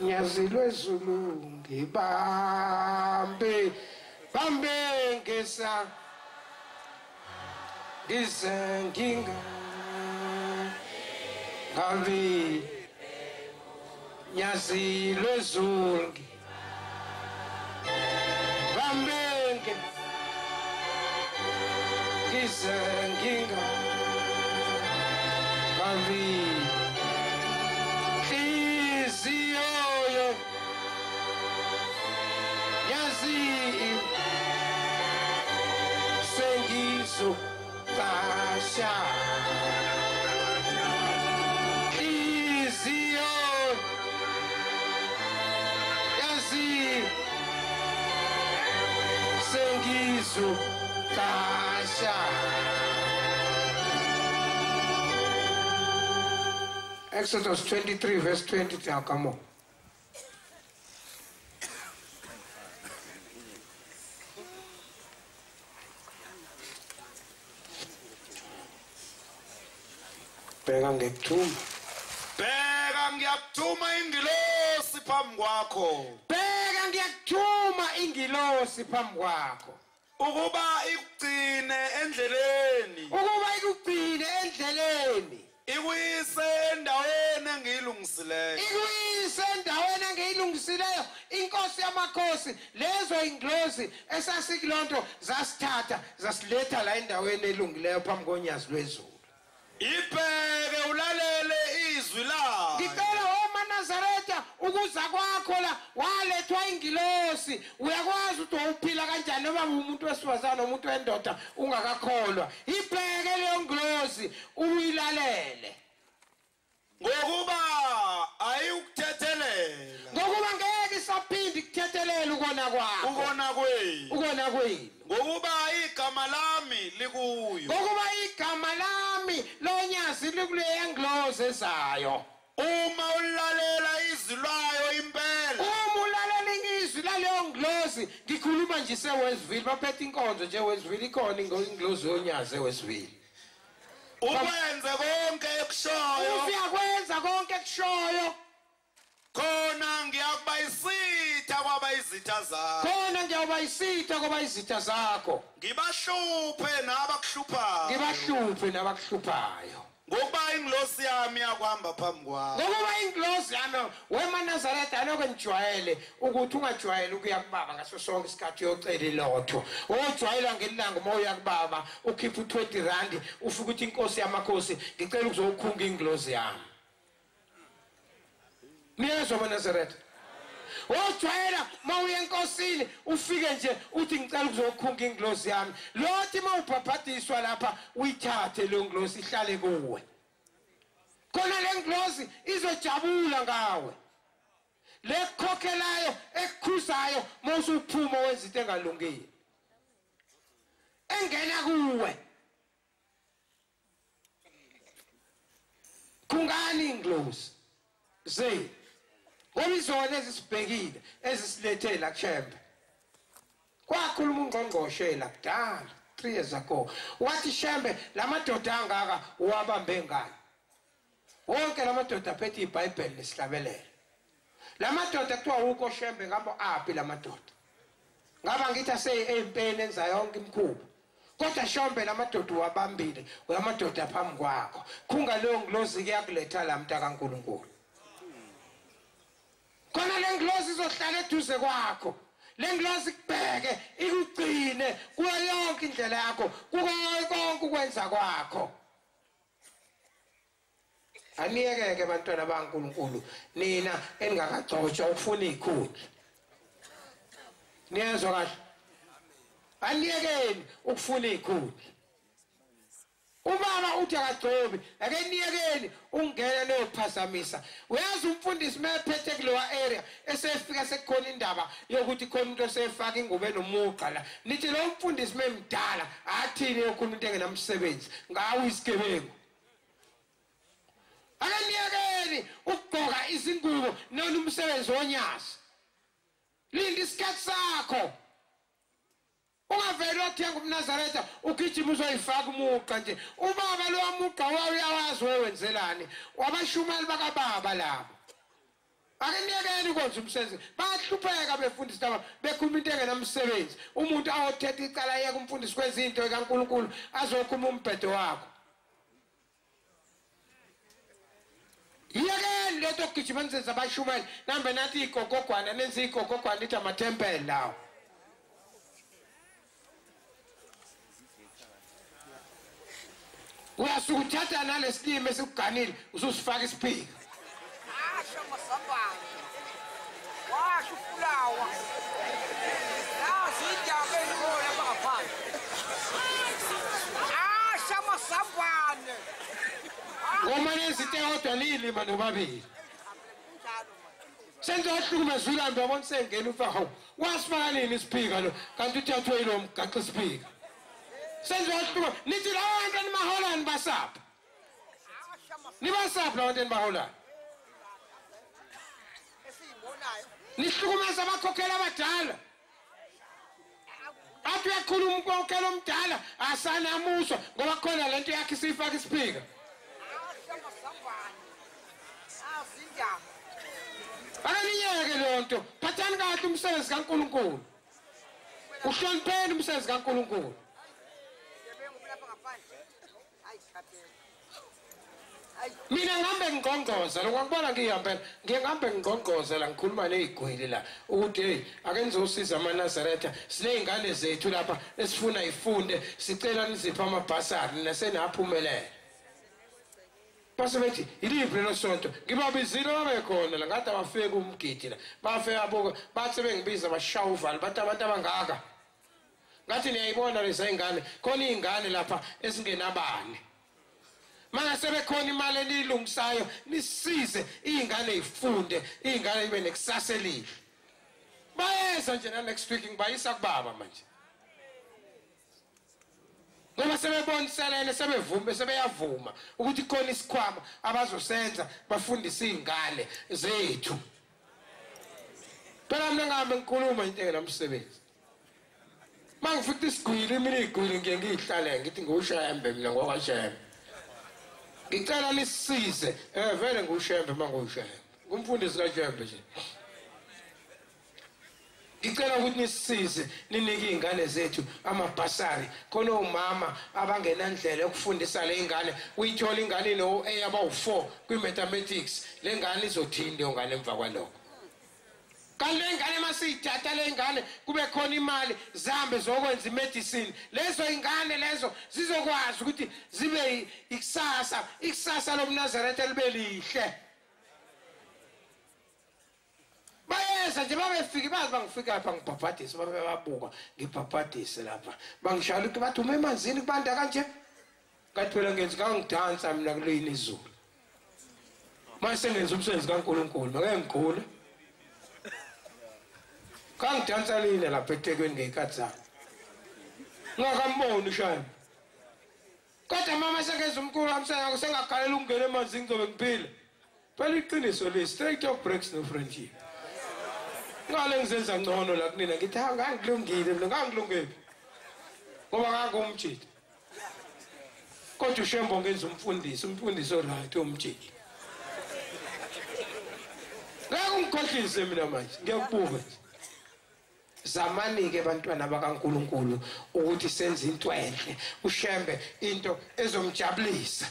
Nyazi lwezulu ngibambe bambe ngesa ngize nginga ngabi. Nyazi lwezulu bambe ngize nginga ngabi. Nhliziyo Nyazi sengizocasha. Nhliziyo Jesu kasha. Exodus 23 verse 20 come on. Bheka ngikuthuma. Bheka ngiyakuthuma ingilosi phambi kwakho. Bheka ngiyakuthuma ingilosi phambi kwakho. Ukuba ikugcine endleleni. Ukuba ikugcine endleleni. Ikuyise endaweni engiyilungisileyo. Ikuyise endaweni engiyilungisileyo. Inkosi yamakhosi lezo ingilosi esasikulonto zasithatha zasiletha la endaweni elungileyo phambi konyazi lwezulu. Ibheke ulalele izwi layo. Ngicela omaNazaretha ukuza kwakho la walethwa ingilosi. Uyakwazi ukuthi uphila kanjani noma umuntu wesifazane umuntu wendoda ungakakholwa. Ibheke leyo ngilosi uyilalele. Ngokuba ayikuthethelela. Ngokuba ngeke isaphinde ikuthethelele ukona kwakho. Ukona kwenu. Ukona kwenu. Ngokuba igama lami likuyo. Ngokuba igama lami lonyazi likuleya ngilosi ezayo. Uma ulalela izwi layo impela. Uma ulalela izwi laleyo ngilosi, ngikhuluma nje seWestville, baphethe inkonzo nje eWestville, ikhona ingilosi yonyazi eWestville. Ukwenze konke ekushoyo. Uyakwenza konke ekushoyo. Khona ngiyakuba isitha kwaba izitha zakho. Khona ngiyakuba isitha kwaba izitha zakho. Ngibahluphe nabakuhluphayo. Ngibahluphe nabakuhluphayo. Ngokuba ingilosi yami yakuhamba phambi kwakho. Ngokuba ingilosi yami wemaNazaretha aloko nijwayele ukuthi ungajwayeli ukuya kubaba ngaso sonke isikhathi uyocela ilotho. Ojwayela ngelanga uma uya kubaba ukhipha u20 rand ufike uthi inkosi yamakhosi ngicela ukuzokhunga ingilosi yami. Niyezwa maNazaretha? Ojwayela uma uya enkosini ufike nje uthi ngicela ukuzokhunga ingilosi yami. Lothi uma ubhabhadiswa lapha uyithathe leyo ngilosi ihlale kuwe. Khona le ngilosi izojabula ngawe. Lekukhokhelayo ekukhuzayo uma usuphuma wenza into engalungile. Engena kuwe. Khungani ingilosi. Zey. Ngoba izona ezisibhekile ezisilethe la kuShembe. Kwakhuluma ungqongqoshe la kudala 3 years ago. Wathi Shembe lamadoda angaka uwabambe ngani? Wonke lamadoda aphethe iBhayibheli nesihlabelelo. Lamadoda kuthiwa ukho Shembe ngabo aphi lamadoda? Ngaba ngithi aseyempeni enza yonke imikhuba. Kodwa Shembe lamadoda uwabambile, uyamadoda phambi kwakho. Khunga leyo ngilosi kuyakuletha la mntaka kaNkuluNkulu. Khona le ngilosi izohlala eduze kwakho. Le ngilosi ikubheke, ikugcine kuyo yonke indlela yakho, kuko konke ukwenza kwakho. Aniyekeke bantwana baNkulunkulu nina eningakagcotshwa ukufuna izikhundla. Niyezwa kahle? Aniyekeni ukufuna izikhundla. Ubaba uthi akagcobi, ake niyekeni ungena neyophazamisa. Uyazi umfundisi mephethe kulowa area esefika sekukhona indaba yokuthi khona umuntu osefaka ingubo enomugqa la. Nithi lo mfundisi memdala athini yokhuluma into engenamsebenzi, ngawo isigebengu. Ake niyekeni ukugqoka izingubo nona umsebenzi wonyazi. Linda isikhathi sakho. Ungaveli wathenga umNazaretha ugijima uzoyifaka umugqa nje. Ubaba lo wamugqa uyawazi wewenzelani. Wabashumeli bakababa labo. Ake niyekeni ukwenza umsebenzi. Bayahlupheka befundisi laba bekhuluma into engenamsebenzi. Umuntu awothetha icala yeke umfundisi kwenza into kaNkuluNkulu azokhuluma umbhedo wakho. Yekeni lento ogijima nizenza abashumeli nambe nathi igogogwana nenze igogogwana lithi amathempeli lawo. Uyasuka uthatha nalesilimi esikuganile ususifaka isiphika. Asho masambane. Washo ufulawa. Nazi indaba ezikhona ngaphandle. Asho masambane. Ngoma nezinto eyodwa nilima nobabili. Senze ohlukumeza ulambe wabona sengena ufa hawu. Wasifaka nini isipika lo? Kanti uthathwe yilo mgaxa isipika. Senze nithi laba bantu enibaholani basaphi? Nibasaphi laba bantu enibaholani? Nihlukumeza abakhokheli abadala. Athi uyakhuluma umkhokheli omdala asanamuswa ngoba khona lento yakhe isifaka isipika. Akaniyeke leyo nto. Phathani kahle umsebenzi kaNkulunkulu. Uhlonipheni umsebenzi kaNkulunkulu. Mina ngihambe ngingqongqoza lokho ngibona ngihambela ngiye ngihambe ngingqongqoza la ngikhuluma nezigwili la ukuthi hey ake nizosiza amaNazaretha siney'ngane zethu lapha esifuna ifunde sicela niziphe amabhasari nasenaphumelela. Base bethi iliphi lelo sonto ngibabizile babe khona la ngathi abafike umgidi la bafika abuka bathi bengibiza bashaya uvalo bathi abantu abangaka ngathi niyayibona lezi ngane khona iy'ngane lapha ezingenabani. Manje sebekhona imali enilungisayo nisize iy'ngane ifunde iy'ngane ibe nekusasa elihle. Bayeza nje na next week ngibayisa kubaba manje. Ngoba sebeboniselene sebevume sebeyavuma ukuthi khona isikhwama abazosenza bafundise iy'ngane zethu. Phela mina ngihambe ngikhuluma into engenamsebenzi. Mangifika isigwili mina igwili ngiye ngiyihlale ngithi nguShembe mina ngokwaShembe. Ngicela nisisize vele nguShembe manguShembe. Ngumfundisi kaShembe nje. Ngicela ukuthi nisisize ninike iy'ngane zethu amabhasari khona omama abangenandlela yokufundisa le ngane uyithola ingane no-A abawu-4 kwi-mathematics le ngane izothini leyo ngane emva kwalokho. Kanti le ngane masiyithatha le ngane kube khona imali zihambe zokwenza imedicine lezo ingane lezo zizokwazi ukuthi zibe ikusasa ikusasa lomNazaretha libe lihle. Bayeza nje babefika bazi bangifika lapha ngibhabhadise babe babuka ngibhabhadise lapha bangishaya ukuthi bathi ume emanzini kubanda kanje kanti phela ngenza kangidansa mina kulini izulu manje sengenza umsebenzi kaNkulunkulu make ngigule kangidansa lina lapha eThekwini ngey'khathi zami ngingakamboni uShembe. Kodwa mama sengenza umkhulu wami sengagalela ukungena emanzini ngizobe ngiphila. Phela iqiniso le straight talk breaks no friendship. Ngale ngizenza ngcono la kunina ngithi ha ngangilungile mina ngangilungile ngoba ngangumjidi. Kodwa uShembe ngenza umfundisi umfundisi oright umjidi. Ngeke ungikhohlise mina manje ngiyakubuka nje. Zamani-ke bantwana bakaNkulunkulu ukuthi senze into enhle uShembe into ezomjabulisa.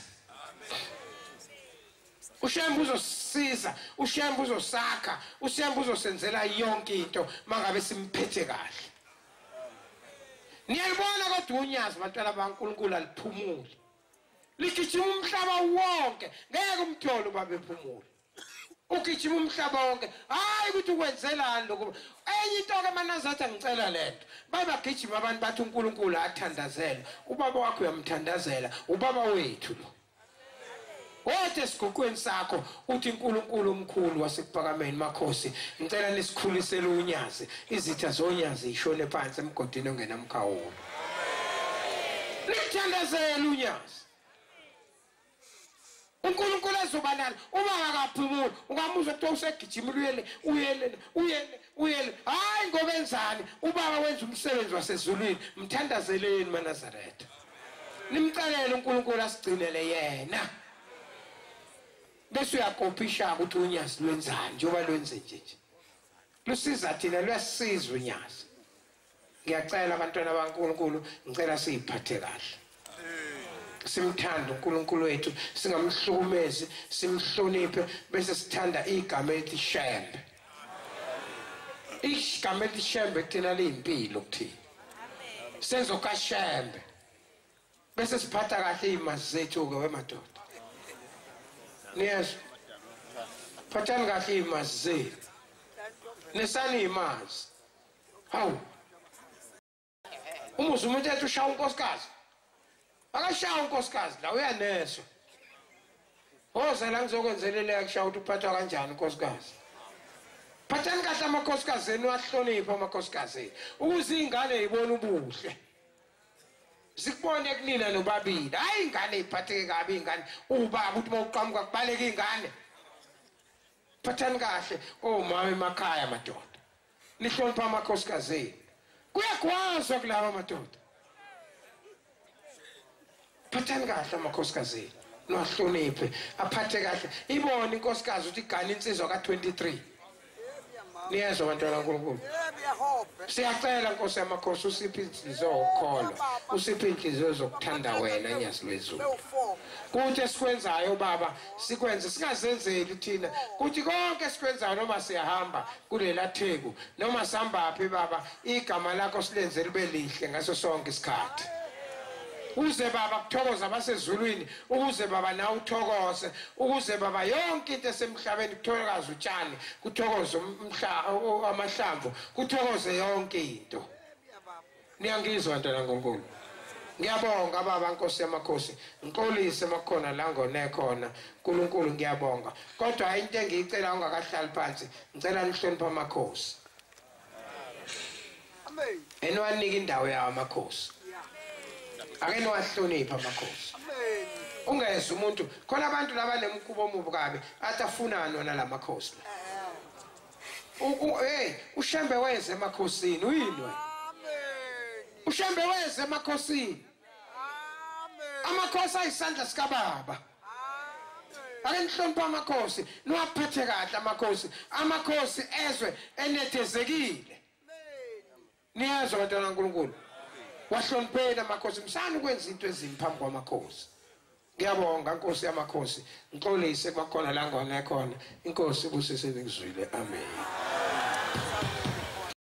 uShembe uzosisiza, uShembe uzosakha, uShembe uzosenzela yonke into mangabe simphethe kahle. Niyalibona kodwa unyazi bantwana bakaNkulunkulu aliphumuli. Ligijima umhlaba wonke, ngeke umthole ubaba ephumule. Ugijima umhlaba wonke, hayi ukuthi ukwenzelani lokho. Enye into ke manazathi ngicela lento. Bayabagijima abantu bathi uNkulunkulu athandazela. Ubaba wakho uyamthandazela, ubaba wethu lo. Wethe esiguqweni sakho uthi uNkulunkulu omkhulu wasekuphakameni makhosi ngicela nisikhulisele unyazi izitha zonyazi ishone phansi emgodini ongenamkhawulo. Nithandazele unyazi. uNkulunkulu ezoba nalo uma akaphumuli ungamuzwa kuthiwa usegijimile uyele uyele uyele uyele hayi ngoba enzani ubaba wenza umsebenzi wasezulwini. Mthandazeleni maNazaretha nimcelele uNkulunkulu asigcinele yena bese uyakopisha ukuthi unyazi lwenzani njengoba lwenze nje nje lusiza thina luyasiza unyazi. Ngiyacela abantwana baNkulunkulu ngicela siyiphathe kahle simthanda uNkulunkulu wethu singamhlukumezi simhloniphe bese sithanda igama elithi Shembe. Igama elithi Shembe kuthina liyimpilo kuthina senzo kaShembe bese siphatha kahle izimazi zethu ke wemadoda. Niyezwa phathani kahle izimazi zethu nesani izimazi. Hawu umuzi umuntu ethi ushaya unkosikazi akashaya unkosikazi la uyaneswa. Woza la ngizokwenzelela kushaya ukuthi uphathwa kanjani unkosikazi. Phathani kahle amakhosikazi enu, ahloniphe amakhosikazi enu, ukuze iy'ngane y'bone ubuhle, zikubone kunina nobabili. Hhayi ingane iphatheke kabi, ingane ubaba uthi uma uqhamuka kubaleka ingane. Phathani kahle omama emakhaya madoda, nihloniphe amakhosikazi enu. Kuyagwazwa kulaba madoda. Phathani kahle amakhosikazi enu, niwahloniphe, aphathe kahle. Ibone inkosikazi ukuthi igane insizwa ka-23. Niyezwa bantwana kaNkulunkulu? Siyacela Nkosi yamakhosi, usiphe inhliziyo yokukholwa, usiphe inhliziyo zokuthanda wena Nyazi lwezulu. Kuthi esikwenzayo baba sikwenze, singazenzeli thina. Kuthi konke esikwenzayo, noma siyahamba kulela theku, noma sihambaphi baba, igama lakho silenze libe lihle ngaso sonke isikhathi. Ukuze baba kuthokoze abasezulwini, ukuze baba nawe uthokoze, ukuze baba yonke into esemhlabeni kuthokoze utshani, kuthokoze amahlamvu, kuthokoze yonke into. Niyangizwa bantwana kaNkulunkulu? Ngiyabonga baba Nkosi yamakhosi, ngixolise makhona la ngone khona. uNkulunkulu ngiyabonga. Kodwa into engiyicela ungakahlali phansi, ngicela nihloniphe amakhosi. Amen. Eniwanike indawo yawo amakhosi. Ake niwahloniphe amakhosi. Amen. Ungezwa umuntu, khona abantu laba nemkhuba omubi kabi, athi afunani wona lamakhosi. Hey, uShembe weze emakhosini, uyini wena? Amen. uShembe weze emakhosini. Amen. Amakhosi ayisandla sikababa. Amen. Ake nihloniphe amakhosi, niwaphathe kahle amakhosi. Amakhosi ezwe enethezekile. Niyezwa bantwana kaNkulunkulu? Wahlonipheni amakhosi, msani ukwenza into ezimbi phambi kwamakhosi. Ngiyabonga Nkosi yamakhosi, ngixolise kwakhona la ngone khona. Inkosi ibusise nikuzwile. Amen.